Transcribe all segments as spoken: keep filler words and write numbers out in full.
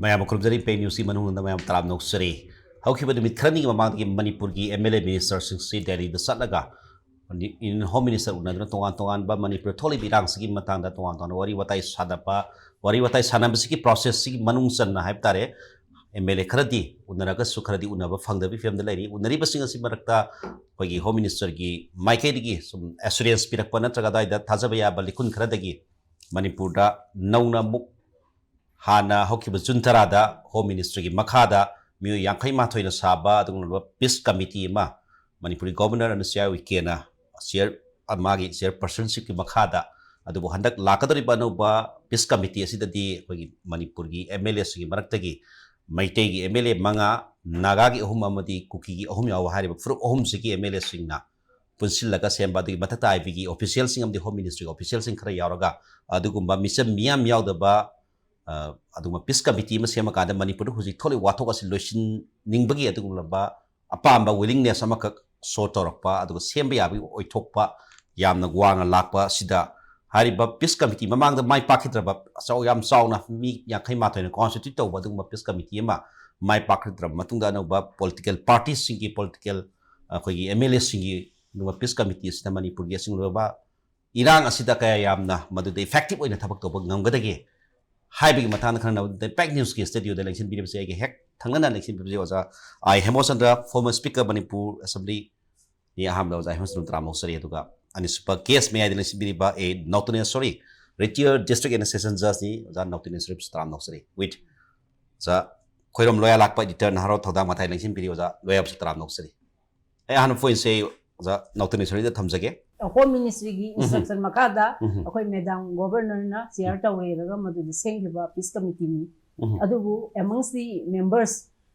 ꯃꯌꯥꯝ ꯈꯨꯔꯨꯝꯖꯔꯤ, ꯄꯦ ꯅ꯭ꯌꯨꯁꯀꯤ ꯃꯅꯨꯡꯗ ꯃꯌꯥꯝ ꯇꯔꯥꯝꯅ ꯑꯣꯛꯆꯔꯤ꯫ ꯍꯧꯈꯤꯕ ꯅꯨꯃꯤꯠ ꯈꯔꯅꯤꯒꯤ ꯃꯃꯥꯡꯗꯒꯤ ꯃꯅꯤꯄꯨꯔꯒꯤ ꯑꯦꯝ ꯑꯦꯜ ꯑꯦ ꯃꯤꯅꯤꯁꯇꯔꯁꯤꯡꯁꯤ ꯗꯦꯜꯂꯤꯗ ꯆꯠꯂꯒ ꯌꯨꯅꯤꯌꯟ ꯍꯣꯝ ꯃꯤꯅꯤꯁꯇꯔ ꯎꯅꯗꯨꯅ ꯇꯣꯉꯥꯟ ꯇꯣꯉꯥꯟꯕ ꯃꯅꯤꯄꯨꯔ ꯊꯣꯛꯂꯤꯕ ꯏꯔꯥꯡꯁꯤꯒꯤ ꯃꯇꯥꯡꯗ ꯇꯣꯉꯥꯟ ꯇꯣꯉꯥꯟꯕ ꯋꯥꯔꯤ ꯋꯥꯇꯥꯏ ꯁꯥꯟꯅꯕ, ꯋꯥꯔꯤ ꯋꯥꯇꯥꯏ ꯁꯥꯟꯅꯕꯁꯤꯒꯤ ꯄ꯭ꯔꯣꯁꯦꯁꯁꯤꯒꯤ ꯃꯅꯨꯡ ꯆꯟꯅ ꯍꯥꯏꯕ ꯇꯥꯔꯦ, ꯑꯦꯝ ꯑꯦꯜ ꯑꯦ ꯈꯔꯗꯤ ꯎꯅꯔꯒꯁꯨ ꯈꯔꯗꯤ ꯎꯅꯕ ꯐꯪꯗꯕꯒꯤ ꯐꯤꯕꯝꯗ ꯂꯩꯔꯤ꯫ ꯎꯅꯔꯤꯕꯁꯤꯡ ꯑꯁꯤ ꯃꯔꯛꯇ ꯑꯩꯈꯣꯏꯒꯤ ꯍꯣꯝ ꯃꯤꯅꯤꯁꯇꯔꯒꯤ ꯃꯥꯏꯀꯩꯗꯒꯤ ꯁꯨꯝ ꯑꯦꯁꯨꯔꯦꯟꯁ ꯄꯤꯔꯛꯄ ꯅꯠꯇ꯭ꯔꯒ ꯑꯗꯨꯋꯥꯏꯗ ꯊꯥꯖꯕ ꯌꯥꯕ ꯂꯤꯈꯨꯟ ꯈꯔꯗꯒꯤ ꯃꯅꯤꯄꯨꯔꯗ ꯅꯧꯅ ꯑꯃꯨꯛ ꯍꯥꯟꯅ ꯍꯧꯈꯤꯕ ꯖꯨꯟ ꯇꯔꯥꯗ ꯍꯣꯝ ꯃꯤꯅꯤꯁꯇ꯭ꯔꯤꯒꯤ ꯃꯈꯥꯗ ꯃꯤꯑꯣꯏ ꯌꯥꯡꯈꯩ ꯃꯥꯊꯣꯏꯅ ꯁꯥꯕ ꯑꯗꯨꯒꯨꯝꯂꯕ ꯄꯤꯁ ꯀꯃꯤꯇꯤ ꯑꯃ ꯃꯅꯤꯄꯨꯔꯒꯤ ꯒꯣꯕꯔꯅꯔ ꯑꯅꯨꯁꯨꯏꯌꯥ ꯎꯏꯀꯦꯅ ꯆꯤꯌꯔ, ꯃꯥꯒꯤ ꯆꯤꯌꯔꯄꯔꯁꯟꯁꯤꯞꯀꯤ ꯃꯈꯥꯗ, ꯑꯗꯨꯕꯨ ꯍꯟꯗꯛ ꯂꯥꯛꯀꯗꯧꯔꯤꯕ ꯑꯅꯧꯕ ꯄꯤꯁ ꯀꯃꯤꯇꯤ ꯑꯁꯤꯗꯗꯤ ꯑꯩꯈꯣꯏꯒꯤ ꯃꯅꯤꯄꯨꯔꯒꯤ ꯑꯦꯝ ꯑꯦꯜ ꯑꯦꯁꯤꯡꯒꯤ ꯃꯔꯛꯇꯒꯤ ꯃꯩꯇꯩꯒꯤ ꯑꯦꯝ ꯑꯦꯜ ꯑꯦ ꯃꯉꯥ, ꯅꯥꯒꯥꯒꯤ ꯑꯍꯨꯝ ꯑꯃꯗꯤ ꯀꯨꯀꯤꯒꯤ ꯑꯍꯨꯝ ꯌꯥꯎꯕ ꯍꯥꯏꯔꯤꯕ ꯐꯨꯔꯨꯞ ꯑꯍꯨꯝꯁꯤꯒꯤ ꯑꯦꯝ ꯑꯦꯜ ꯑꯦꯁꯤꯡꯅ ꯄꯨꯟꯁꯤꯜꯂꯒ ꯁꯦꯝꯕ, ꯑꯗꯨꯒꯤ ꯃꯊꯛꯇ ꯑꯥꯏ ꯕꯤꯒꯤ ꯑꯣꯐꯤꯁꯤꯌꯦꯜꯁꯤꯡ ꯑꯃꯗꯤ ꯍꯣꯝ ꯃꯤꯅꯤꯁꯇ꯭ꯔꯤꯒꯤ ꯑꯣꯐꯤꯁꯤꯌꯦꯜꯁꯤꯡ ꯈꯔ ꯌꯥꯎꯔꯒ ꯑꯗꯨꯒꯨꯝꯕ ꯃꯤꯆꯝ ꯃꯤꯌꯥꯝ ꯌꯥꯎꯗꯕ, ꯑ, ꯑꯗꯨꯒꯨꯝꯕ ꯄꯤꯁ ꯀꯃꯤꯇꯤ ꯑꯃ ꯁꯦꯝꯃꯀꯥꯟꯗ ꯃꯅꯤꯄꯨꯔꯗ ꯍꯧꯖꯤꯛ ꯊꯣꯛꯂꯤꯕ ꯋꯥꯊꯣꯛ ꯑꯁꯤ ꯂꯣꯏꯁꯤꯟꯅꯤꯡꯕꯒꯤ ꯑꯗꯨꯒꯨꯝꯂꯕ ꯑꯄꯥꯝꯕ, ꯋꯤꯂꯤꯡꯅꯦꯁ ꯑꯃꯈꯛ ꯁꯣ ꯇꯧꯔꯛꯄ, ꯑꯗꯨꯒ ꯁꯦꯝꯕ ꯌꯥꯕꯒꯤ ꯑꯣꯏꯊꯣꯛꯄ ꯌꯥꯝꯅ ꯋꯥꯡꯅ ꯂꯥꯛꯄ ꯑꯁꯤꯗ ꯍꯥꯏꯔꯤꯕ ꯄꯤꯁ ꯀꯃꯤꯇꯤ ꯃꯃꯥꯡꯗ ꯃꯥꯏ ꯄꯥꯛꯈꯤꯗ꯭ꯔꯕ, ꯆꯥꯎ-, ꯌꯥꯝ ꯆꯥꯎꯅ ꯃꯤ ꯌꯥꯡꯈꯩ ꯃꯥꯊꯣꯏꯅ ꯀꯣꯟꯁꯇꯤꯇ꯭ꯌꯨꯠ ꯇꯧꯕ ꯑꯗꯨꯒꯨꯝꯕ ꯄꯤꯁ ꯀꯃꯤꯇꯤ ꯑꯃ ꯃꯥꯏ ꯄꯥꯛꯈꯤꯗ꯭ꯔꯕ ꯃꯇꯨꯡꯗ ꯑꯅꯧꯕ ꯄꯣꯂꯤꯇꯤꯀꯦꯜ ꯄꯥꯔꯇꯤꯁꯤꯡꯒꯤ ꯄꯣꯂꯤꯇꯤꯀꯦꯜ, ꯑꯩꯈꯣꯏꯒꯤ ꯑꯦꯝ ꯑꯦꯜ ꯑꯦꯁꯤꯡꯒꯤ ꯑꯗꯨꯒꯨꯝꯕ ꯄꯤꯁ ꯀꯃꯤꯇꯤ ꯑꯁꯤꯗ ꯃꯅꯤꯄꯨꯔꯒꯤ ꯑꯁꯤꯒꯨꯝꯂꯕ ꯏꯔꯥꯡ ꯑꯁꯤꯗ ꯀꯌꯥ ꯌꯥꯝꯅ ꯃꯗꯨꯗ ꯏꯐꯦꯛꯇꯤꯚ ꯑꯣꯏꯅ ꯊꯕꯛ ꯇꯧꯕ ꯉꯝꯒꯗꯒꯦ ꯍꯥꯏꯕꯒꯤ ꯃꯇꯥꯡꯗ ꯈꯟꯅꯅꯕ ꯏꯝꯄꯦꯛ ꯅ꯭ꯌꯨꯁꯀꯤ ꯁ꯭ꯇꯨꯗꯤꯑꯣꯗ ꯂꯦꯡꯁꯤꯟꯕꯤꯔꯤꯕꯁꯦ ꯑꯩꯒꯤ ꯍꯦꯛ ꯊꯪꯅꯅ ꯂꯦꯡꯁꯤꯟꯕꯤꯔꯤꯕꯁꯦ ꯑꯣꯖꯥ ꯑꯥꯏ ꯍꯦꯃꯣꯆꯟꯗ꯭ꯔ, ꯐꯣꯔꯃꯔ ꯁ꯭ꯄꯤꯀꯔ ꯃꯅꯤꯄꯨꯔ ꯑꯦꯁꯦꯝꯕ꯭ꯂꯤ, ꯅꯤ ꯑꯍꯥꯟꯕꯗ ꯑꯣꯖꯥ ꯍꯦꯃꯣꯆꯟꯗ꯭ꯔ ꯇꯔꯥꯝꯅ ꯑꯣꯛꯆꯔꯤ, ꯑꯗꯨꯒ ꯑꯅꯤꯁꯨꯕ ꯒꯦꯁ ꯃꯌꯥꯏꯗ ꯂꯦꯡꯁꯤꯟꯕꯤꯔꯤꯕ ꯑꯦ ꯅꯧꯇꯅꯦꯁꯣꯔꯤ, ꯔꯤꯇꯤꯌꯔ ꯗꯤꯁꯇ꯭ꯔꯤꯛ ꯑꯦꯟ ꯁꯦꯁꯟ ꯖꯖꯅꯤ, ꯑꯣꯖꯥ ꯅꯧꯇꯅꯦꯁꯣꯔꯤꯕꯨꯁꯨ ꯇꯔꯥꯝꯅ ꯑꯣꯛꯆꯔꯤ꯫ ꯋꯤꯠ ꯑꯣꯖꯥ ꯈꯣꯏꯔꯝ ꯂꯣꯌꯥ ꯂꯥꯛꯄ ꯏꯗꯤꯇꯔ ꯅꯍꯥꯔꯣꯜ ꯊꯧꯗꯥꯡ ꯃꯊꯥꯏ ꯂꯦꯡꯁꯤꯟꯕꯤꯔꯤ, ꯑꯣꯖꯥ ꯂꯣꯌꯥꯕꯨꯁꯨ ꯇꯔꯥꯝꯅ ꯑꯣꯛꯆꯔꯤ꯫ ꯑꯩ ꯑꯍꯥꯟꯕ ꯄꯣꯏꯟꯁꯦ ꯑꯣꯖꯥ ꯅꯧꯇꯅꯦꯁꯣꯔꯤꯗ ꯊꯝꯖꯒꯦ꯫ ꯍꯣꯝ ꯃꯤꯅꯤꯁꯇ꯭ꯔꯤꯒꯤ ꯎꯝ꯫ ꯏꯟꯁꯇ꯭ꯔꯛꯁꯟ ꯃꯈꯥꯗ ꯎꯝ꯫ ꯑꯩꯈꯣꯏ ꯃꯦꯗꯥꯝ ꯒꯣꯕꯔꯅꯔꯅ ꯆꯤꯌꯔ ꯇꯧꯔꯦꯔꯒ ꯃꯗꯨꯗ ꯁꯦꯝꯈꯤꯕ ꯄꯤꯁ ꯀꯃꯤꯇꯤꯅꯤ꯫ ꯎꯝ꯫ ꯑꯗꯨꯕꯨ amongst the members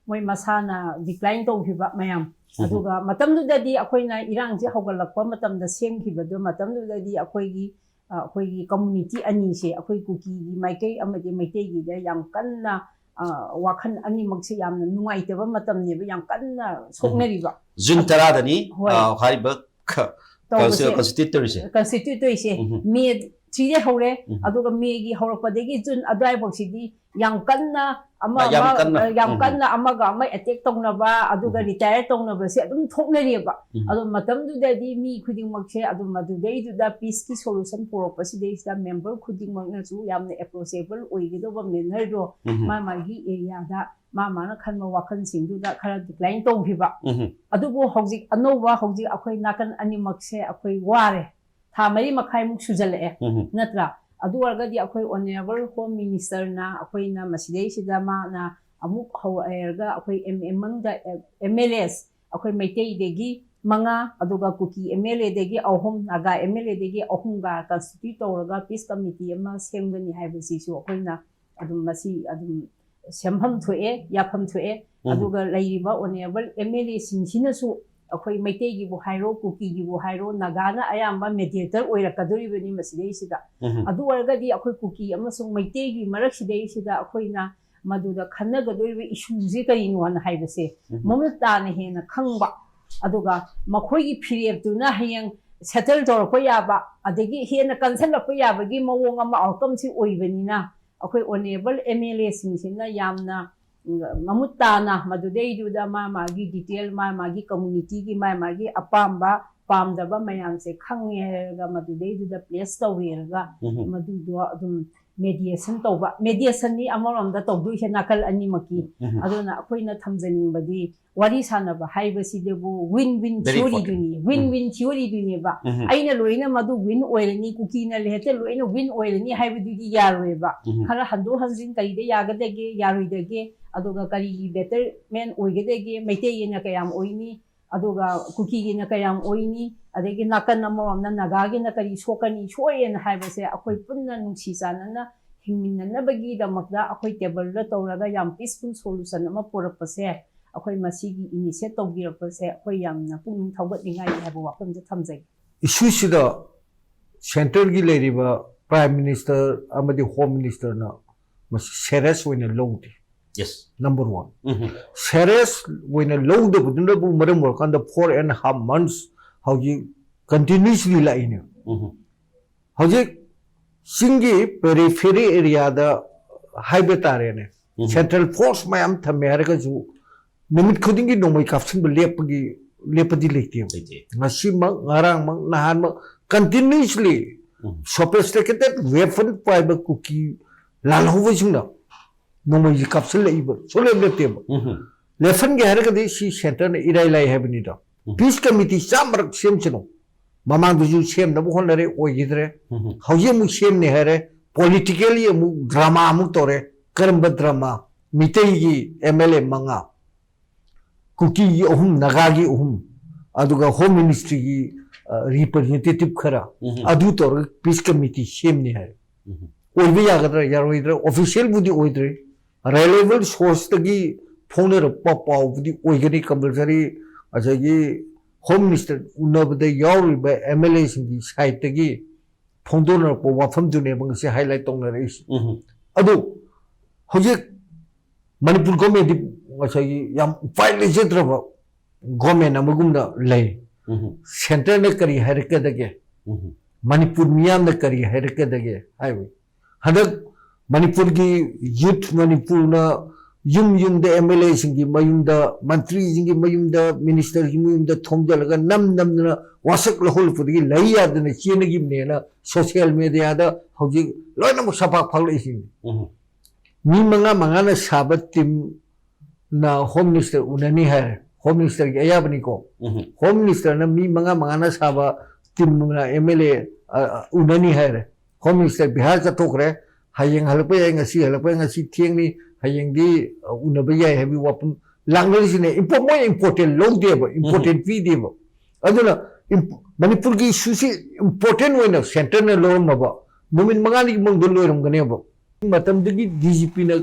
ꯃꯣꯏ ꯃꯁꯥꯅ ꯗꯤꯀ꯭ꯂꯥꯏꯟ ꯇꯧꯈꯤꯕ ꯃꯌꯥꯝ, ꯎꯝ꯫ ꯑꯗꯨꯒ ꯃꯇꯝꯗꯨꯗꯗꯤ ꯑꯩꯈꯣꯏꯅ ꯏꯔꯥꯡꯁꯦ ꯍꯧꯒꯠꯂꯛꯄ ꯃꯇꯝꯗ ꯁꯦꯝꯈꯤꯕꯗꯣ, ꯃꯇꯝꯗꯨꯗꯗꯤ ꯑꯩꯈꯣꯏꯒꯤ, ꯑ, ꯑꯩꯈꯣꯏꯒꯤ ꯀꯝꯃꯨꯅꯤꯇꯤ ꯑꯅꯤꯁꯦ, ꯑꯩꯈꯣꯏ ꯀꯨꯀꯤꯒꯤ ꯃꯥꯏꯀꯩ ꯑꯃꯗꯤ ꯃꯩꯇꯩꯒꯤꯗ ꯌꯥꯝ ꯀꯟꯅ, ꯑ, ꯋꯥꯈꯜ ꯑꯅꯤꯃꯛꯁꯦ ꯌꯥꯝꯅ ꯅꯨꯡꯉꯥꯏꯇꯕ ꯃꯇꯝꯅꯦꯕ, ꯌꯥꯝ ꯀꯟꯅ ꯁꯣꯛꯅꯔꯤꯕ꯫ ꯖꯨꯟ ꯇꯔꯥꯗꯅꯤ, ꯍꯣꯏ꯫ ꯑ, ꯍꯥꯏꯔꯤꯕ ꯈ-, ꯇꯧꯕꯁꯦ꯫ ꯀꯟꯁꯇꯤꯇ꯭ꯌꯨꯠ ꯇꯧꯔꯤꯁꯦ꯫ ꯀꯟꯁꯇꯤꯇ꯭ꯌꯨꯠ ꯇꯧꯔꯤꯁꯦ ꯎꯝ꯫ ꯃꯦ ꯁꯤꯗꯩ ꯍꯧꯔꯦ꯫ ꯎꯝ꯫ ꯑꯗꯨꯒ ꯃꯦꯒꯤ ꯍꯧꯔꯛꯄꯗꯒꯤ ꯖꯨꯟ ꯑꯗꯨꯋꯥꯏꯐꯥꯎꯁꯤꯗꯤ ꯌꯥꯝ ꯀꯟꯅ ꯑꯃ ꯌꯥꯝ ꯑꯃ ꯀꯟꯅ꯫ ꯌꯥꯝ ꯎꯝ꯫ ꯀꯟꯅ ꯑꯃꯒ ꯑꯃ ꯑꯦꯇꯦꯛ ꯇꯧꯅꯕ, ꯑꯗꯨꯒ ꯎꯝ꯫ ꯔꯤꯇꯥꯌꯔ ꯇꯧꯅꯕꯁꯦ ꯑꯗꯨꯝ ꯊꯣꯛꯅꯔꯤꯑꯕ꯫ ꯎꯝ꯫ ꯑꯗꯣ ꯃꯇꯝꯗꯨꯗꯗꯤ ꯃꯤ ꯈꯨꯗꯤꯡꯃꯛꯁꯦ ꯑꯗꯨꯝ ꯃꯗꯨꯗꯩꯗꯨꯗ ꯄꯤꯁꯀꯤ ꯁꯣꯂꯨꯁꯟ ꯄꯨꯔꯛꯄꯁꯤꯗꯩꯁꯤꯗ ꯃꯦꯝꯕꯔ ꯈꯨꯗꯤꯡꯃꯛꯅꯁꯨ ꯌꯥꯝꯅ ꯑꯦꯄ꯭ꯔꯣꯆꯦꯕꯜ ꯑꯣꯏꯒꯗꯧꯕ ꯃꯦꯅꯔꯗꯣ ꯎꯝ꯫ ꯃꯥ ꯃꯥꯒꯤ ꯑꯦꯔꯤꯌꯥꯗ ꯃꯥ ꯃꯥꯅ ꯈꯟꯕ ꯋꯥꯈꯜꯁꯤꯡꯗꯨꯗ ꯈꯔ ꯗꯤꯀ꯭ꯂꯥꯏꯟ ꯇꯧꯈꯤꯕ꯫ ꯎꯝ꯫ ꯑꯗꯨꯕꯨ ꯍꯧꯖꯤꯛ ꯑꯅꯧꯕ, ꯍꯧꯖꯤꯛ ꯑꯩꯈꯣꯏ ꯅꯥꯀꯟ ꯑꯅꯤꯃꯛꯁꯦ ꯑꯩꯈꯣꯏ ꯋꯥꯔꯦ꯫ ꯊꯥ ꯃꯔꯤ ꯃꯈꯥꯏꯃꯨꯛ ꯁꯨꯖꯜꯂꯛꯑꯦ꯫ ꯎꯝ꯫ ꯅꯠꯇ꯭ꯔꯥ? ꯑꯗꯨ ꯑꯣꯏꯔꯒꯗꯤ ꯑꯩꯈꯣꯏ ꯑꯣꯅꯔꯦꯕꯜ ꯍꯣꯝ ꯃꯤꯅꯤꯁꯇꯔꯅ ꯑꯩꯈꯣꯏꯅ ꯃꯁꯤꯗꯩꯁꯤꯗ ꯃꯥꯅ ꯑꯃꯨꯛ ꯍꯧꯔꯛꯑꯦꯔꯒ ꯑꯩꯈꯣꯏ ꯑꯦꯝ ꯑꯦꯝ ꯑꯦꯝ ꯑꯦꯜ ꯑꯦꯁ ꯑꯩꯈꯣꯏ ꯃꯩꯇꯩꯗꯒꯤ ꯃꯉꯥ, ꯑꯗꯨꯒ ꯀꯨꯀꯤ ꯑꯦꯝ ꯑꯦꯜ ꯑꯦꯗꯒꯤ ꯑꯍꯨꯝ, ꯅꯥꯒꯥ ꯑꯦꯝ ꯑꯦꯜ ꯑꯦꯗꯒꯤ ꯑꯍꯨꯝꯒ ꯀꯟꯁꯇꯤꯇ꯭ꯌꯨꯠ ꯇꯧꯔꯒ ꯄꯤꯁ ꯀꯃꯤꯇꯤ ꯑꯃ ꯁꯦꯝꯒꯅꯤ ꯍꯥꯏꯕꯁꯤꯁꯨ ꯑꯩꯈꯣꯏꯅ ꯑꯗꯨꯝ ꯃꯁꯤ ꯑꯗꯨꯝ ꯁꯦꯝꯐꯝ ꯊꯣꯛꯑꯦ, ꯌꯥꯐꯝ ꯊꯣꯛꯑꯦ꯫ ꯎꯝ꯫ ꯑꯗꯨꯒ ꯂꯩꯔꯤꯕ ꯑꯣꯅꯔꯦꯕꯜ ꯑꯦꯝ ꯑꯦꯜ ꯑꯦꯁꯤꯡꯁꯤꯅꯁꯨ ꯑꯩꯈꯣꯏ ꯃꯩꯇꯩꯒꯤꯕꯨ ꯍꯥꯏꯔꯣ, ꯀꯨꯀꯤꯒꯤꯕꯨ ꯍꯥꯏꯔꯣ, ꯅꯥꯒꯥꯅ ꯑꯌꯥꯝꯕ ꯃꯦꯗꯤꯌꯦꯇꯔ ꯑꯣꯏꯔꯛꯀꯗꯣꯔꯤꯕꯅꯤ ꯃꯁꯤꯗꯩꯁꯤꯗ꯫ ꯎꯝ꯫ ꯑꯗꯨ ꯑꯣꯏꯔꯒꯗꯤ ꯑꯩꯈꯣꯏ ꯀꯨꯀꯤ ꯑꯃꯁꯨꯡ ꯃꯩꯇꯩꯒꯤ ꯃꯔꯛꯁꯤꯗꯩꯁꯤꯗ ꯑꯩꯈꯣꯏꯅ ꯃꯗꯨꯗ ꯈꯟꯅꯒꯗꯣꯔꯤꯕ ꯏꯁꯨꯁꯦ ꯀꯔꯤꯅꯣꯅ ꯍꯥꯏꯕꯁꯦ ꯎꯝ꯫ ꯃꯃꯨꯠ ꯇꯥꯅ ꯍꯦꯟꯅ ꯈꯪꯕ, ꯑꯗꯨꯒ ꯃꯈꯣꯏꯒꯤ ꯐꯤꯔꯦꯞꯇꯨꯅ ꯍꯌꯦꯡ ꯁꯦꯇꯜ ꯇꯧꯔꯛꯄ ꯌꯥꯕ, ꯑꯗꯒꯤ ꯍꯦꯟꯅ ꯀꯟꯁꯤꯜꯂꯛꯄ ꯌꯥꯕꯒꯤ ꯃꯑꯣꯡ ꯑꯃ ꯑꯥꯎꯠꯀꯝꯁꯤ ꯑꯣꯏꯕꯅꯤꯅ, ꯑꯩꯈꯣꯏ ꯑꯣꯅꯔꯦꯕꯜ ꯑꯦꯝ ꯑꯦꯜ ꯑꯦꯁꯤꯡꯁꯤꯅ ꯌꯥꯝꯅ, ꯎꯝ, ꯃꯃꯨꯠ ꯇꯥꯅ ꯃꯗꯨꯗꯩꯗꯨꯗ ꯃꯥ ꯃꯥꯒꯤ ꯗꯤꯇꯦꯜ, ꯃꯥ ꯃꯥꯒꯤ ꯀꯝꯃꯨꯅꯤꯇꯤꯒꯤ ꯃꯥ ꯃꯥꯒꯤ ꯑꯄꯥꯝꯕ ꯄꯥꯝꯗꯕ ꯃꯌꯥꯝꯁꯦ ꯈꯪꯉꯦ ꯍꯥꯏꯔꯒ ꯃꯗꯨꯗꯩꯗꯨꯗ ꯄ꯭ꯂꯦꯁ ꯇꯧꯔꯦꯔꯒ ꯎꯝ꯫ ꯃꯗꯨꯗꯣ ꯑꯗꯨꯝ ꯃꯦꯗꯤꯌꯦꯁꯟ ꯇꯧꯕ꯫ ꯃꯦꯗꯤꯌꯦꯁꯟꯅꯤ ꯑꯃꯔꯣꯝꯗ ꯇꯧꯗꯣꯏꯁꯦ ꯅꯥꯀꯜ ꯑꯅꯤꯃꯛꯀꯤ꯫ ꯎꯝ꯫ ꯑꯗꯨꯅ ꯑꯩꯈꯣꯏꯅ ꯊꯝꯖꯅꯤꯡꯕꯗꯤ ꯋꯥꯔꯤ ꯁꯥꯟꯅꯕ ꯍꯥꯏꯕꯁꯤꯗꯕꯨ ꯋꯤꯟ ꯋꯤꯟ ꯊꯤꯑꯣꯔꯤꯗꯨꯅꯤ, ꯋꯤꯟ ꯎꯝ꯫ ꯋꯤꯟ ꯊꯤꯑꯣꯔꯤꯗꯨꯅꯦꯕ꯫ ꯎꯝ꯫ ꯑꯩꯅ ꯂꯣꯏꯅ ꯃꯗꯨ ꯋꯤꯟ ꯑꯣꯏꯔꯅꯤ, ꯀꯨꯀꯤꯅ ꯍꯦꯛꯇ ꯂꯣꯏꯅ ꯋꯤꯟ ꯑꯣꯏꯔꯅꯤ ꯍꯥꯏꯕꯗꯨꯗꯤ ꯌꯥꯔꯣꯏꯕ꯫ ꯎꯝ꯫ ꯈꯔ ꯍꯟꯗꯣꯛ ꯍꯟꯖꯤꯟ ꯀꯔꯤꯗ ꯌꯥꯒꯗꯒꯦ, ꯌꯥꯔꯣꯏꯗꯒꯦ, ꯑꯗꯨꯒ ꯀꯔꯤꯒꯤ ꯕꯦꯇꯔꯃꯦꯟ ꯑꯣꯏꯒꯗꯒꯦ, ꯃꯩꯇꯩꯒꯤꯅ ꯀꯌꯥꯝ ꯑꯣꯏꯅꯤ, ꯑꯗꯨꯒ ꯀꯨꯀꯤꯒꯤꯅ ꯀꯌꯥꯝ ꯑꯣꯏꯅꯤ, ꯑꯗꯒꯤ ꯅꯥꯀꯟ ꯑꯃꯔꯣꯝꯅ ꯅꯥꯒꯥꯒꯤꯅ ꯀꯔꯤ ꯁꯣꯛꯀꯅꯤ, ꯁꯣꯛꯑꯦꯅ ꯍꯥꯏꯕꯁꯦ ꯑꯩꯈꯣꯏ ꯄꯨꯟꯅ ꯅꯨꯡꯁꯤ ꯆꯥꯟꯅꯅ ꯍꯤꯡꯃꯤꯟꯅꯅꯕꯒꯤꯗꯃꯛꯇ ꯑꯩꯈꯣꯏ ꯇꯦꯕꯜꯗ ꯇꯧꯔꯒ ꯌꯥꯝ ꯄꯤꯁꯐꯨꯜ ꯁꯣꯂꯨꯁꯟ ꯑꯃ ꯄꯨꯔꯛꯄꯁꯦ, ꯑꯩꯈꯣꯏ ꯃꯁꯤꯒꯤ ꯏꯅꯤꯁꯤꯌꯦꯠ ꯇꯧꯕꯤꯔꯛꯄꯁꯦ ꯑꯩꯈꯣꯏ ꯌꯥꯝꯅ ꯄꯨꯛꯅꯤꯡ ꯊꯧꯒꯠꯅꯤꯡꯉꯥꯏꯅꯤ ꯍꯥꯏꯕ ꯋꯥꯐꯝꯁꯦ ꯊꯝꯖꯒꯦ꯫ ꯏꯁꯨꯁꯤꯗ ꯁꯦꯟꯇ꯭ꯔꯦꯜꯒꯤ ꯂꯩꯔꯤꯕ ꯄ꯭ꯔꯥꯏꯝ ꯃꯤꯅꯤꯁꯇꯔ ꯑꯃꯗꯤ ꯍꯣꯝ ꯃꯤꯅꯤꯁꯇꯔꯅ ꯃꯁꯤ ꯁꯦꯔꯤꯌꯁ ꯑꯣꯏꯅ ꯂꯧꯗꯦ꯫ Yes. Number one. ꯎꯝ꯫ ꯁꯦꯔꯤꯌꯁ ꯑꯣꯏꯅ ꯂꯧꯗꯕꯗꯨꯅꯕꯨ ꯃꯔꯝ ꯑꯣꯏꯔꯀꯥꯟꯗ four and half months ꯍꯧꯖꯤꯛ ꯀꯟꯇꯤꯅ꯭ꯌꯨꯁꯂꯤ ꯂꯥꯛꯏꯅꯦ꯫ ꯎꯝ꯫ ꯍꯧꯖꯤꯛ ꯆꯤꯡꯒꯤ ꯄꯦꯔꯤꯐꯦꯔꯤ ꯑꯦꯔꯤꯌꯥꯗ ꯍꯥꯏꯕ ꯇꯥꯔꯦꯅꯦ, ꯎꯝ꯫ ꯁꯦꯟꯇ꯭ꯔꯦꯜ ꯐꯣꯔꯁ ꯃꯌꯥꯝ ꯊꯝꯃꯦ ꯍꯥꯏꯔꯒꯁꯨ ꯅꯨꯃꯤꯠ ꯈꯨꯗꯤꯡꯒꯤ ꯅꯣꯡꯃꯩ ꯀꯥꯞꯁꯤꯟꯕ ꯂꯦꯞꯄꯒꯤ, ꯂꯦꯞꯄꯗꯤ ꯂꯩꯇꯦꯕ꯫ ꯂꯩꯇꯦ꯫ ꯉꯁꯤꯃꯛ, ꯉꯔꯥꯡꯃꯛ, ꯅꯍꯥꯟꯃꯛ continuously ꯎꯝ꯫ Sophisticated weapon ꯄꯥꯏꯕ ꯀꯨꯀꯤ ꯂꯥꯜꯍꯧꯕꯁꯤꯡꯅ ꯅꯣꯡꯃꯩꯁꯤ ꯀꯥꯞꯁꯤꯜꯂꯛꯏꯕ ꯁꯨꯡꯂꯦꯞ ꯂꯦꯞꯇꯦꯕ꯫ ꯎꯝ꯫ ꯂꯦꯞꯍꯟꯒꯦ ꯍꯥꯏꯔꯒꯗꯤ ꯁꯤ ꯁꯦꯟꯇꯔꯅ ꯏꯔꯥꯏ ꯂꯥꯏ ꯍꯥꯏꯕꯅꯤꯗꯣ꯫ ꯎꯝ꯫ Piece committee ꯆꯥꯝꯃꯔꯛ ꯁꯦꯝꯁꯅꯨ꯫ ꯃꯃꯥꯡꯗꯁꯨ ꯁꯦꯝꯅꯕ ꯍꯣꯠꯅꯔꯦ, ꯑꯣꯏꯈꯤꯗ꯭ꯔꯦ꯫ ꯎꯝ꯫ ꯍꯧꯖꯤꯛ ꯑꯃꯨꯛ ꯁꯦꯝꯅꯤ ꯍꯥꯏꯔꯦ, ꯄꯣꯂꯤꯇꯤꯀꯦꯜꯂꯤ ꯑꯃꯨꯛ ꯗ꯭ꯔꯃꯥ ꯑꯃꯨꯛ ꯇꯧꯔꯦ꯫ ꯀꯔꯝꯕ ꯗ꯭ꯔꯃꯥ? ꯃꯤꯇꯩꯒꯤ ꯑꯦꯝ ꯑꯦꯜ ꯑꯦ ꯃꯉꯥ, ꯀꯨꯀꯤꯒꯤ ꯑꯍꯨꯝ, ꯅꯥꯒꯥꯒꯤ ꯑꯍꯨꯝ, ꯑꯗꯨꯒ ꯍꯣꯝ ꯃꯤꯅꯤꯁꯇ꯭ꯔꯤꯒꯤ, ꯑ, ꯔꯤꯄ꯭ꯔꯖꯦꯟꯇꯦꯇꯤꯚ ꯈꯔ, ꯎꯝ꯫ ꯑꯗꯨ ꯇꯧꯔꯒ ꯄꯤꯁ ꯀꯃꯤꯇꯤ ꯁꯦꯝꯅꯤ ꯍꯥꯏ꯫ ꯎꯝ꯫ ꯑꯣꯏꯕ ꯌꯥꯒꯗ꯭ꯔꯥ ꯌꯥꯔꯣꯏꯗ꯭ꯔꯥ ꯑꯣꯐꯤꯁꯤꯌꯦꯜꯕꯨꯗꯤ ꯑꯣꯏꯗ꯭ꯔꯤ, ꯔꯤꯂꯥꯏꯕꯜ ꯁꯣꯔꯁꯇꯒꯤ ꯐꯣꯡꯅꯔꯛꯄ ꯄꯥꯎꯕꯨꯗꯤ ꯑꯣꯏꯒꯅꯤ ꯀꯝꯄꯜꯁꯔꯤ꯫ ꯉꯁꯥꯏꯒꯤ ꯍꯣꯝ ꯃꯤꯅꯤꯁꯇꯔ ꯎꯅꯕꯗ ꯌꯥꯎꯔꯤꯕ ꯑꯦꯝ ꯑꯦꯜ ꯑꯦꯁꯤꯡꯒꯤ ꯁꯥꯏꯠꯇꯒꯤ ꯐꯣꯡꯗꯣꯛꯅꯔꯛꯄ ꯋꯥꯐꯝꯗꯨꯅꯦꯕ ꯉꯁꯤ ꯍꯥꯏꯂꯥꯏꯠ ꯇꯧꯅꯔꯛꯏꯁꯦ꯫ ꯎꯝ꯫ ꯑꯗꯨ ꯍꯧꯖꯤꯛ ꯃꯅꯤꯄꯨꯔ ꯒꯣꯔꯃꯦꯟꯗꯤ ꯉꯁꯥꯏꯒꯤ ꯌꯥꯝ ꯎꯄꯥꯏ ꯂꯩꯖꯗ꯭ꯔꯕ ꯒꯣꯔꯃꯦꯟ ꯑꯃꯒꯨꯝꯅ ꯂꯩ꯫ ꯎꯝ꯫ ꯁꯦꯟꯇꯔꯅ ꯀꯔꯤ ꯍꯥꯏꯔꯛꯀꯗꯒꯦ? ꯎꯝ꯫ ꯃꯅꯤꯄꯨꯔ ꯃꯤꯌꯥꯝꯅ ꯀꯔꯤ ꯍꯥꯏꯔꯛꯀꯗꯒꯦ ꯍꯥꯏꯕ? ꯍꯟꯗꯛ ꯃꯅꯤꯄꯨꯔꯒꯤ ꯌꯨꯠ, ꯃꯅꯤꯄꯨꯔꯅ ꯌꯨꯝ ꯌꯨꯝꯗ ꯑꯦꯝ ꯑꯦꯜ ꯑꯦꯁꯤꯡꯒꯤ ꯃꯌꯨꯝꯗ, ꯃꯟꯇ꯭ꯔꯤꯁꯤꯡꯒꯤ ꯃꯌꯨꯝꯗ, ꯃꯤꯅꯤꯁꯇꯔꯒꯤ ꯃꯌꯨꯝꯗ ꯊꯣꯝꯖꯤꯜꯂꯒ ꯅꯝ ꯅꯝꯗꯅ ꯋꯥꯁꯛ ꯂꯧꯍꯜꯂꯛꯄꯗꯒꯤ ꯂꯩ ꯌꯥꯗꯅ ꯆꯦꯟꯅꯈꯤꯕꯅꯦꯅ ꯁꯣꯁꯤꯌꯦꯜ ꯃꯦꯗꯤꯌꯥꯗ ꯍꯧꯖꯤꯛ ꯂꯣꯏꯅꯃꯛ ꯁꯄꯥꯛ ꯐꯥꯎꯂꯛꯏꯁꯤꯡꯅꯤ꯫ ꯎꯝ꯫ ꯃꯤ ꯃꯉꯥ ꯃꯉꯥꯅ ꯁꯥꯕ ꯇꯤꯝꯅ ꯍꯣꯝ ꯃꯤꯅꯤꯁꯇꯔ ꯎꯅꯅꯤ ꯍꯥꯏꯔꯦ꯫ ꯍꯣꯝ ꯃꯤꯅꯤꯁꯇꯔꯒꯤ ꯑꯌꯥꯕꯅꯤꯀꯣ꯫ ꯎꯝ꯫ ꯍꯣꯝ ꯃꯤꯅꯤꯁꯇꯔꯅ ꯃꯤ ꯃꯉꯥ ꯃꯉꯥꯅ ꯁꯥꯕ ꯇꯤꯝꯅ ꯑꯦꯝ ꯑꯦꯜ ꯑꯦ, ꯑ, ꯑ, ꯎꯅꯅꯤ ꯍꯥꯏꯔꯦ꯫ ꯍꯣꯝ ꯃꯤꯅꯤꯁꯇꯔ ꯕꯤꯍꯥꯔ ꯆꯠꯊꯣꯛꯈ꯭ꯔꯦ꯫ ꯍꯌꯦꯡ ꯍꯜꯂꯛꯄ ꯌꯥꯏ, ꯉꯁꯤ ꯍꯜꯂꯛꯄ ꯌꯥꯏ, ꯉꯁꯤ ꯊꯦꯡꯅꯤ, ꯍꯌꯦꯡꯗꯤ, ꯑ, ꯎꯅꯕ ꯌꯥꯏ ꯍꯥꯏꯕꯒꯤ ꯋꯥꯐꯝ ꯂꯥꯛꯅꯔꯤꯁꯤꯅꯦ꯫ ꯏꯝꯄꯣ-, ꯃꯣꯏ ꯏꯝꯄꯣꯔꯇꯦꯟ ꯂꯧꯗꯦꯕ, ꯏꯝꯄꯣꯔꯇꯦꯟ ꯄꯤꯗꯦꯕ꯫ ꯑꯗꯨꯅ ꯏꯝ-, ꯃꯅꯤꯄꯨꯔꯒꯤ ꯏꯁꯨꯁꯤ ꯏꯝꯄꯣꯔꯇꯦꯟ ꯑꯣꯏꯅ ꯁꯦꯟꯇꯔꯅ ꯂꯧꯔꯝꯃꯕ ꯅꯨꯃꯤꯠ ꯃꯉꯥꯅꯤꯒꯤ ꯃꯅꯨꯡꯗ ꯂꯣꯏꯔꯝꯒꯅꯦꯕ꯫ ꯃꯇꯝꯗꯨꯒꯤ ꯗꯤ ꯖꯤ ꯄꯤꯅ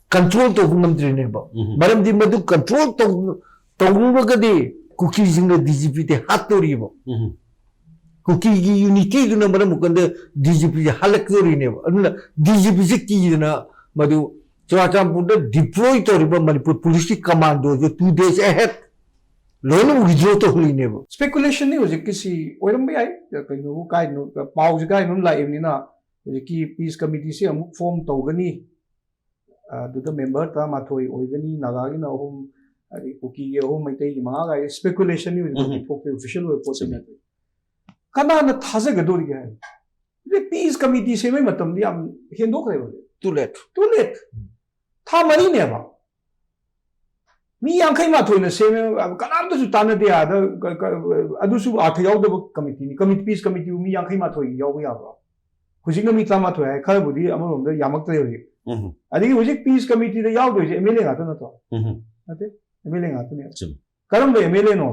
ꯀꯟꯇ꯭ꯔꯣꯜ ꯇꯧꯕ ꯉꯝꯗ꯭ꯔꯤꯅꯦꯕ꯫ ꯎꯝ꯫ ꯃꯔꯝꯗꯤ ꯃꯗꯨ ꯀꯟꯇ꯭ꯔꯣꯜ ꯇꯧ-, ꯇꯧꯔꯨꯔꯒꯗꯤ ꯀꯨꯀꯤꯁꯤꯡꯅ ꯗꯤ ꯖꯤ ꯄꯤꯗꯤ ꯍꯥꯠꯇꯣꯔꯤꯕ꯫ ꯎꯝ꯫ ꯀꯨꯀꯤꯒꯤ ꯌꯨꯅꯤꯇꯤꯗꯨꯅ ꯃꯔꯝ ꯑꯣꯏꯀꯥꯟꯗ ꯗꯤ ꯖꯤ ꯄꯤꯁꯦ ꯍꯜꯂꯛꯇꯣꯔꯤꯅꯦꯕ꯫ ꯑꯗꯨꯅ ꯗꯤ ꯖꯤ ꯄꯤꯁꯦ ꯀꯤꯗꯅ ꯃꯗꯨ ꯆꯨꯔꯥꯆꯥꯟꯄꯨꯔꯗ ꯗꯤꯄ꯭ꯂꯣꯏ ꯇꯧꯔꯤꯕ ꯃꯅꯤꯄꯨꯔ ꯄꯨꯂꯤꯁꯀꯤ ꯀꯃꯥꯟꯗꯣꯁꯦ ꯇꯨ ꯗꯦꯖ ꯑꯍꯦꯗ ꯂꯣꯏꯅ ꯋꯤꯗ꯭ꯔꯣ ꯇꯧꯍꯜꯂꯤꯅꯦꯕ꯫ ꯁ꯭ꯄꯦꯀꯨꯂꯦꯁꯟꯅꯤ ꯍꯧꯖꯤꯛꯀꯤꯁꯤ꯫ ꯑꯣꯏꯔꯝꯕ ꯌꯥꯏ, ꯀꯩꯅꯣꯕꯨ ꯀꯥꯏꯅꯣ, ꯄꯥꯎꯁꯦ ꯀꯥꯏꯅꯣ ꯂꯥꯛꯏꯕꯅꯤꯅ ꯍꯧꯖꯤꯛꯀꯤ ꯄꯤꯁ ꯀꯃꯤꯇꯤꯁꯤ ꯑꯃꯨꯛ ꯐꯣꯝ ꯇꯧꯒꯅꯤ, ꯑꯗꯨꯗ ꯃꯦꯝꯕꯔ ꯇꯔꯥꯃꯥꯊꯣꯏ ꯑꯣꯏꯒꯅꯤ, ꯅꯥꯒꯥꯒꯤꯅ ꯑꯍꯨꯝ, ꯑꯗꯩ ꯀꯨꯀꯤꯒꯤ ꯑꯍꯨꯝ, ꯃꯩꯇꯩꯒꯤ ꯃꯉꯥ ꯀꯥꯏ ꯏꯁꯄꯦꯀꯨꯂꯦꯁꯟꯅꯤ ꯍꯧꯖꯤꯛ ꯐꯥꯎꯗꯤ ꯊꯣꯛꯇꯦ, ꯑꯣꯐꯤꯁꯤꯌꯦꯜ ꯑꯣꯏꯕ ꯄꯣꯠꯇꯤ ꯅꯠꯇꯦ꯫ ꯀꯅꯥꯅ ꯊꯥꯖꯒꯗꯣꯔꯤꯒꯦ ꯍꯥꯏ? ꯍꯧꯖꯤꯛ ꯄꯤꯁ ꯀꯃꯤꯇꯤ ꯁꯦꯝꯕꯩ ꯃꯇꯝꯗꯤ ꯌꯥꯝ ꯍꯦꯟꯗꯣꯛꯈ꯭ꯔꯦꯕ꯫ Too late. Too late. ꯊꯥ ꯃꯔꯤꯅꯦꯕ꯫ ꯃꯤ ꯌꯥꯡꯈꯩ ꯃꯥꯊꯣꯏꯅ ꯁꯦꯝꯃꯦ, ꯀꯅꯥꯝꯇꯁꯨ ꯇꯥꯟꯅꯗꯦ ꯑꯥꯗ꯫ ꯀ-, ꯀ-, ꯑꯗꯨꯁꯨ ꯑꯥꯔꯊ ꯌꯥꯎꯗꯕ ꯀꯃꯤꯇꯤꯅꯤ꯫ ꯀꯃꯤꯇꯤ, ꯄꯤꯁ ꯀꯃꯤꯇꯤꯕꯨ ꯃꯤ ꯌꯥꯡꯈꯩ ꯃꯥꯊꯣꯏ ꯌꯥꯎꯕ ꯌꯥꯕ꯭ꯔꯣ? ꯍꯧꯖꯤꯛꯅ ꯃꯤ ꯇꯔꯥꯃꯥꯊꯣꯏ ꯍꯥꯏ, ꯈꯔꯕꯨꯗꯤ ꯑꯃꯔꯣꯝꯗ ꯌꯥꯝꯃꯛꯇ꯭ꯔꯦ ꯍꯧꯖꯤꯛ꯫ ꯎꯝ꯫ ꯑꯗꯒꯤ ꯍꯧꯖꯤꯛ ꯄꯤꯁ ꯀꯃꯤꯇꯤꯗ ꯌꯥꯎꯗꯣꯏꯁꯦ ꯑꯦꯝ ꯑꯦꯜ ꯑꯦ ꯉꯥꯛꯇ ꯅꯠꯇ꯭ꯔꯣ? ꯎꯝ꯫ ꯅꯠꯇꯦ, ꯑꯦꯝ ꯑꯦꯜ ꯑꯦ ꯉꯥꯛꯇꯅꯦ꯫ ꯆꯨꯝꯃꯤ꯫ ꯀꯔꯝꯕ ꯑꯦꯝ ꯑꯦꯜ ꯑꯦꯅꯣ?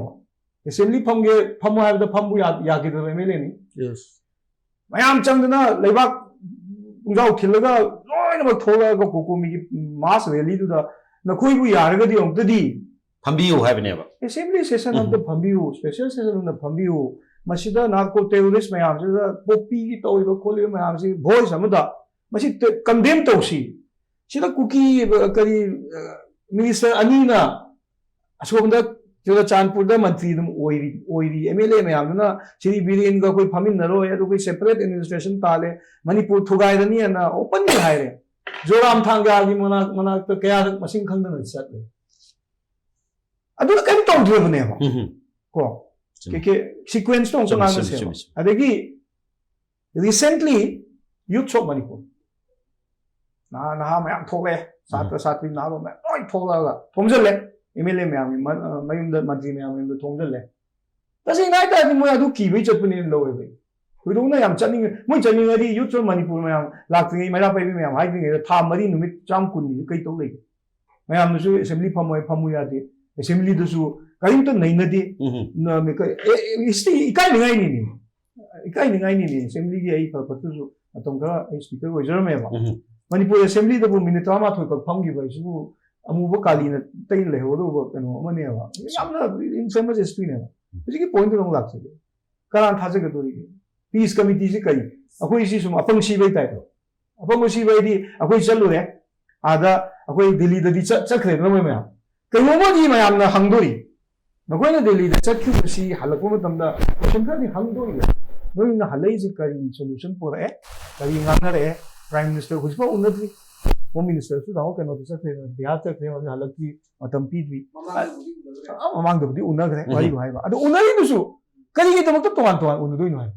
ꯑꯦꯁꯦꯝꯕ꯭ꯂꯤ ꯐꯝꯒꯦ, ꯐꯝꯃꯣ ꯍꯥꯏꯕꯗ ꯐꯝꯕ ꯌꯥ-, ꯌꯥꯈꯤꯗꯕ ꯑꯦꯝ ꯑꯦꯜ ꯑꯦꯅꯤ꯫ Yes. ꯃꯌꯥꯝ ꯆꯪꯗꯅ ꯂꯩꯕꯥꯛ ꯄꯨꯡꯖꯥꯎ ꯊꯤꯜꯂꯒ ꯂꯣꯏꯅꯃꯛ ꯊꯣꯛꯂꯛꯑꯒ ꯀꯣꯀꯣꯃꯤꯒꯤ ꯃꯥꯁ ꯔꯦꯂꯤꯗꯨꯗ ꯅꯈꯣꯏꯕꯨ ꯌꯥꯔꯒꯗꯤ ꯑꯃꯨꯛꯇꯗꯤ ꯐꯝꯕꯤꯌꯨ ꯍꯥꯏꯕꯅꯦꯕ꯫ ꯑꯦꯁꯦꯝꯕ꯭ꯂꯤ ꯁꯦꯁꯟ ꯎꯝ꯫ ꯑꯝꯇ ꯐꯝꯕꯤꯌꯨ, ꯁ꯭ꯄꯦꯁꯦꯜ ꯁꯦꯁꯟ ꯑꯝꯇ ꯐꯝꯕꯤꯌꯨ꯫ ꯃꯁꯤꯗ ꯅꯥꯔꯀꯣ ꯇꯦꯔꯣꯔꯤꯁ ꯃꯌꯥꯝꯁꯤꯗ ꯄꯣꯛꯄꯤꯒꯤ ꯇꯧꯔꯤꯕ ꯈꯣꯠꯂꯤꯕ ꯃꯌꯥꯝꯁꯤ ꯚꯣꯏꯁ ꯑꯃꯗ ꯃꯁꯤ ꯀꯟꯗꯦꯝ ꯇꯧꯁꯤ꯫ ꯁꯤꯗ ꯀꯨꯀꯤ, ꯑ, ꯀꯔꯤ, ꯑ, ꯃꯤꯅꯤꯁꯇꯔ ꯑꯅꯤꯅ ꯑꯁꯣꯝꯗ ꯆꯨꯔꯆꯥꯟꯄꯨꯔꯗ ꯃꯟꯇ꯭ꯔꯤ ꯑꯗꯨꯝ ꯑꯣꯏꯔꯤ, ꯑꯣꯏꯔꯤ꯫ ꯑꯦꯝ ꯑꯦꯜ ꯑꯦ ꯃꯌꯥꯝꯗꯨꯅ ꯁꯤꯔꯤ ꯕꯤꯔꯦꯟꯒ ꯑꯩꯈꯣꯏ ꯐꯝꯃꯤꯟꯅꯔꯣꯏ, ꯑꯗꯨ ꯑꯩꯈꯣꯏ ꯁꯦꯄꯔꯦꯠ ꯑꯦꯗꯃꯤꯅꯤꯁꯇ꯭ꯔꯦꯁꯟ ꯇꯥꯜꯂꯦ, ꯃꯅꯤꯄꯨꯔ ꯊꯨꯒꯥꯏꯔꯅꯤ ꯍꯥꯏꯅ ꯑꯣꯄꯟꯂꯤ ꯍꯥꯏꯔꯦ꯫ ꯖꯣꯔꯥꯝ ꯊꯥꯡꯒꯥꯒꯤ ꯃꯅꯥꯛ-, ꯃꯅꯥꯛꯇ ꯀꯌꯥꯔꯛ ꯃꯁꯤꯡ ꯈꯪꯗꯅ ꯆꯠꯂꯦ꯫ ꯑꯗꯨꯅ ꯀꯔꯤꯝ ꯇꯧꯗ꯭ꯔꯕꯅꯦꯕ꯫ ꯎꯝ꯫ ꯀꯣ? ꯆꯨꯝꯃꯤ꯫ ꯀꯩ-, ꯀꯩ-, ꯁꯤꯀ꯭ꯋꯦꯟꯁꯇꯣ ꯑꯃꯨꯛꯇ ꯆꯨꯝꯃꯤ, ꯆꯨꯝꯃꯤ, ꯉꯥꯡꯅꯁꯦꯕ꯫ ꯆꯨꯝꯃꯤ, ꯆꯨꯝꯃꯤ꯫ ꯑꯗꯒꯤ recently Youths of Manipur, ꯅꯍꯥ, ꯅꯍꯥ ꯃꯌꯥꯝ ꯊꯣꯛꯂꯛꯑꯦ, ꯁꯥꯇ꯭ꯔ, ꯎꯝ꯫ ꯁꯥꯇ꯭ꯔꯤ, ꯅꯍꯥꯔꯣꯜ ꯃꯌꯥꯝ ꯂꯣꯏ ꯊꯣꯛꯂꯛꯑꯒ ꯊꯣꯝꯖꯤꯜꯂꯦ, ꯑꯦꯝ ꯑꯦꯜ ꯑꯦ ꯃꯌꯥꯝꯒꯤ ꯃ-, ꯑ, ꯃꯌꯨꯝꯗ, ꯃꯟꯇ꯭ꯔꯤ ꯃꯌꯥꯝ ꯃꯌꯨꯝꯗ ꯊꯣꯝꯖꯤꯜꯂꯦ꯫ ꯇꯁꯦꯡꯅ ꯍꯥꯏꯇꯥꯔꯗꯤ ꯃꯣꯏ ꯑꯗꯨ ꯀꯤꯕꯩ ꯆꯠꯄꯅꯦꯅ ꯂꯧꯋꯦꯕ ꯑꯩ꯫ ꯊꯣꯏꯗꯣꯛꯅ ꯌꯥꯝ ꯆꯠꯅꯤꯡꯉꯦ꯫ ꯃꯣꯏ ꯆꯠꯅꯤꯡꯉꯗꯤ Youths of Manipur ꯃꯌꯥꯝ ꯂꯥꯛꯇ꯭ꯔꯤꯉꯩ, ꯃꯩꯔꯥ ꯄꯥꯏꯕꯤ ꯃꯌꯥꯝ ꯍꯥꯏꯗ꯭ꯔꯤꯉꯩꯗ ꯊꯥ ꯃꯔꯤ ꯅꯨꯃꯤꯠ ꯆꯥꯝ ꯀꯨꯟꯅꯤꯁꯨ ꯀꯩ ꯇꯧ ꯂꯩꯒꯦ? ꯃꯌꯥꯝꯅꯁꯨ ꯑꯦꯁꯦꯝꯕ꯭ꯂꯤ ꯐꯝꯃꯣ ꯍꯥꯏ, ꯐꯝꯃꯨ ꯌꯥꯗꯦ꯫ ꯑꯦꯁꯦꯝꯕ꯭ꯂꯤꯗꯁꯨ ꯀꯔꯤꯝꯇ ꯅꯩꯅꯗꯦ꯫ ꯎꯝ꯫ ꯅ-, ꯃꯦ-, ꯀ-, ꯑꯦ, ꯑꯦ, ꯏꯁꯇꯤ-, ꯏꯀꯥꯏꯅꯤꯡꯉꯥꯏꯅꯤꯅꯦ꯫ ꯏꯀꯥꯏꯅꯤꯡꯉꯥꯏꯅꯤꯅꯦ꯫ ꯑꯦꯁꯦꯝꯕ꯭ꯂꯤꯒꯤ ꯑꯩ ꯐ-, ꯐꯠꯇꯁꯨ ꯃꯇꯝ ꯈꯔ ꯑꯩ ꯁ꯭ꯄꯤꯀꯔ ꯑꯣꯏꯖꯔꯝꯃꯦꯕ꯫ ꯎꯝ꯫ ꯃꯅꯤꯄꯨꯔ ꯑꯦꯁꯦꯝꯕ꯭ꯂꯤꯗꯕꯨ ꯃꯤꯅꯤꯠ ꯇꯔꯥꯃꯥꯊꯣꯏ ꯈꯛ ꯐꯝꯈꯤꯕ ꯍꯥꯏꯁꯤꯕꯨ ꯑꯃꯨꯕ ꯀꯥꯂꯤꯅ ꯇꯩ ꯂꯩꯍꯧꯒꯗꯧꯕ ꯀꯩꯅꯣ ꯑꯃꯅꯦꯕ꯫ ꯌꯥꯝꯅ ꯏꯟꯐꯦꯃꯁ ꯍꯤꯁꯇ꯭ꯔꯤꯅꯦꯕ꯫ ꯍꯧꯖꯤꯛꯀꯤ ꯄꯣꯏꯟꯠꯇꯨꯗ ꯑꯃꯨꯛ ꯂꯥꯛꯆꯒꯦ꯫ ꯀꯅꯥꯅ ꯊꯥꯖꯒꯗꯣꯔꯤꯒꯦ? ꯄꯤꯁ ꯀꯃꯤꯇꯤꯁꯤ ꯀꯔꯤ? ꯑꯩꯈꯣꯏ ꯁꯤ ꯁꯨꯝ ꯑꯄꯪ ꯁꯤꯕꯩ ꯇꯥꯏꯞꯇ꯫ ꯑꯄꯪꯕ ꯁꯤꯕ ꯍꯥꯏꯗꯤ ꯑꯩꯈꯣꯏ ꯆꯠꯂꯨꯔꯦ, ꯑꯥꯗ ꯑꯩꯈꯣꯏ ꯗꯤꯜꯂꯤꯗꯗꯤ ꯆꯠ-, ꯆꯠꯈ꯭ꯔꯦꯗꯅ ꯃꯣꯏ ꯃꯌꯥꯝ꯫ ꯀꯩꯅꯣꯝꯃꯗꯤ ꯃꯌꯥꯝꯅ ꯍꯪꯗꯣꯔꯤ꯫ ꯅꯈꯣꯏꯅ ꯗꯤꯜꯂꯤꯗ ꯆꯠꯈꯤꯕꯁꯤ ꯍꯜꯂꯛꯄ ꯃꯇꯝꯗ ꯀꯣꯏꯁꯟ ꯈꯔꯗꯤ ꯍꯪꯗꯣꯔꯤꯕ꯫ ꯅꯣꯏꯅ ꯍꯜꯂꯛꯏꯁꯤ ꯀꯔꯤ ꯁꯣꯂꯨꯁꯟ ꯄꯨꯔꯛꯑꯦ? ꯀꯔꯤ ꯉꯥꯡꯅꯔꯛꯑꯦ? ꯄ꯭ꯔꯥꯏꯝ ꯃꯤꯅꯤꯁꯇꯔ ꯍꯧꯖꯤꯛꯐꯥꯎ ꯎꯅꯗ꯭ꯔꯤ꯫ ꯍꯣꯝ ꯃꯤꯅꯤꯁꯇꯔꯁꯨ ꯅꯍꯥꯟ ꯀꯩꯅꯣꯗ ꯆꯠꯈ꯭ꯔꯦ, ꯕꯤꯍꯥꯔ ꯆꯠꯈ꯭ꯔꯦ, ꯍꯧꯖꯤꯛ ꯍꯜꯂꯛꯇ꯭ꯔꯤ, ꯃꯇꯝ ꯄꯤꯗ꯭ꯔꯤ꯫ ꯃꯃꯥꯡꯗꯕꯨꯗꯤ ꯎꯅꯈ꯭ꯔꯦ꯫ ꯑ, ꯃꯃꯥꯡꯗꯕꯨꯗꯤ ꯎꯅꯈ꯭ꯔꯦ, ꯎꯝ꯫ ꯋꯥꯔꯤꯕꯨ ꯍꯥꯏꯕ꯫ ꯑꯗꯣ ꯎꯅꯔꯤꯗꯨꯁꯨ ꯀꯔꯤꯒꯤꯗꯃꯛꯇ ꯇꯣꯉꯥꯟ ꯇꯣꯉꯥꯟ ꯎꯅꯗꯣꯏꯅꯣ ꯍꯥꯏꯕ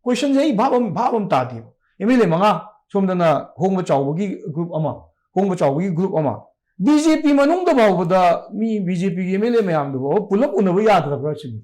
ꯀꯣꯏꯁꯟꯁꯦ ꯑꯩ ꯚꯥꯕ ꯑꯃ, ꯚꯥꯕ ꯑꯃ ꯇꯥꯗꯦꯕ꯫ ꯑꯦꯝ ꯑꯦꯜ ꯑꯦ ꯃꯉꯥ, ꯁꯣꯝꯗꯅ ꯍꯣꯡꯕ ꯆꯥꯎꯕꯒꯤ ꯒ꯭ꯔꯨꯞ ꯑꯃ, ꯍꯣꯡꯕ ꯆꯥꯎꯕꯒꯤ ꯒ꯭ꯔꯨꯞ ꯑꯃ, ꯕꯤ ꯖꯦ ꯄꯤ ꯃꯅꯨꯡꯗ ꯐꯥꯎꯕꯗ ꯃꯤ ꯕꯤ ꯖꯦ ꯄꯤꯒꯤ ꯑꯦꯝ ꯑꯦꯜ ꯑꯦ ꯃꯌꯥꯝꯗꯨ ꯐꯥꯎꯕ ꯄꯨꯂꯞ ꯎꯅꯕ ꯌꯥꯗ꯭ꯔꯕ꯭ꯔꯥ ꯁꯤꯅꯤ꯫